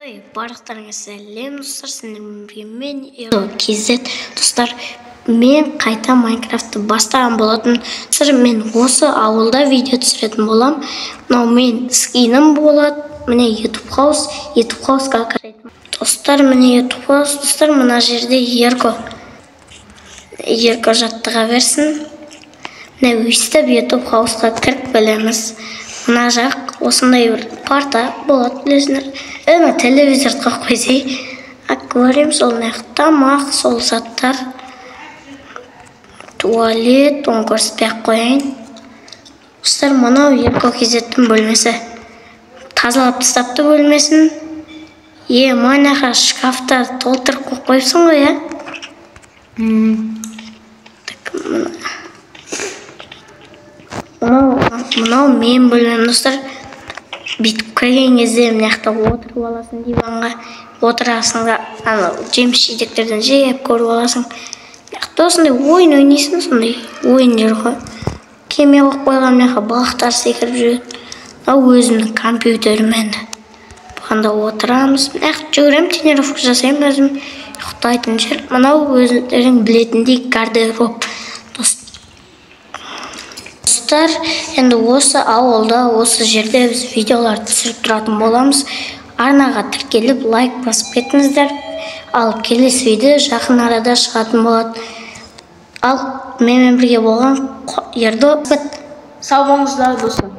Барлықтарыңа сәлем, достар! Сіздермен бірге мен, KZ. Достар, мен қайта Майнкрафтты бастаған болатын. Достар, мен осы ауылда видео түсіретін болам. Мынау мен скинім болады. Міне, YouTube House, YouTube Houseқа кіретін. Достар, міне, YouTube House. Достар, мына жерде Ерко, Ерко жаттыға берсін. Міне, өйстіп YouTube Houseқа кіріп келеміз. Мына жақ осындай бір парта болады, білесіңдер. Мына телевизорды қойып қойсай, аквариум, сол мына тамақ, сол заттар, туалет, оны көрсетпей ақ қояйын. Достар, мынау Ерко KZ-тің бөлмесі. Тазалап тастапты бөлмесін. Е, мына шкафтар толтырып қойып қойыпсың ғой, иә? Так, мынау менің бөлмем, достар. Бүйтіп кірген кезде мына жақта отырып аласың, диванға отырасың да, ана жеміс жидектерден жеп көріп аласың. Мына жақта осындай ойын ойнайсың, сондай ойын жер ғой. Кеме қойып қойған, мына жаққа балықтар секіріп жүреді. Мынау өзімнің компьютерім енді. Бұғанда отырамыз. Мына жақта жүгіремін, тренировка жасаймын өзім. Ұйықтайтын жер. Мынау өздерің білетіндей гардероб. Достар, енді осы ауылда, осы жерде біз видеолар түсіріп тұратын боламыз. Арнаға тіркеліп, лайк басып кетіңіздер. Ал келесі видео жақын арада шығатын болады. Ал менімен бірге болған Ердо. Сау болыңыздар, достар.